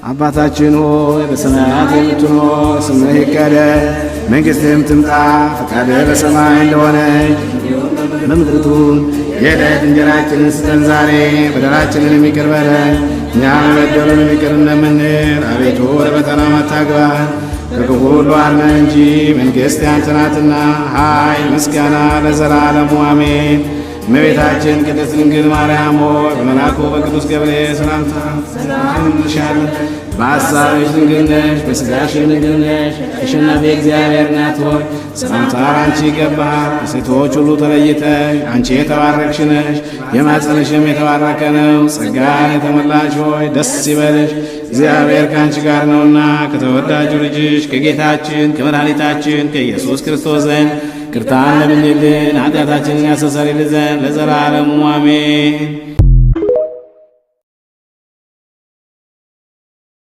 አባታችን ሆይ፣ በሰማያት የምትኖር፣ ስምህ ይቀደስ፣ መንግሥትህም ትምጣ፣ ፈቃድህ በሰማይ እንደሆነች በምድር ትሁን። የዕለት እንጀራችንን ስጠን ዛሬ፣ በደላችንን ይቅር በለን እኛም የበደሉንን ይቅር እንደምንል። አቤቱ፣ ወደ ፈተና አታግባን፣ ከክፉ ሁሉ አድነን እንጂ መንግሥት ያንተ ናትና፣ ኃይል፣ ምስጋና ለዘላለሙ አሜን። እመቤታችን ቅድስት ድንግል ማርያም ሆይ፣ በመልአኩ በቅዱስ ገብርኤል ሰላምታ ሰላም እንልሻለን። በሐሳብሽ ድንግል ነሽ፣ በሥጋሽም ድንግል ነሽ። የአሸናፊ እግዚአብሔር እናት ሆይ፣ ሰላምታ ላንቺ ይገባል። ከሴቶች ሁሉ ተለይተሽ አንቺ የተባረክሽ ነሽ፣ የማኅፀንሽም የተባረከ ነው። ጸጋን የተመላሽ ሆይ፣ ደስ ይበልሽ፣ እግዚአብሔር ከአንቺ ጋር ነውና፣ ከተወዳጁ ልጅሽ ከጌታችን ከመድኃኒታችን ከኢየሱስ ክርስቶስ ዘንድ ይቅርታን ለምኝልን፣ ኃጢአታችንን ያስተሰርይልን ዘንድ ለዘላለሙ አሜን።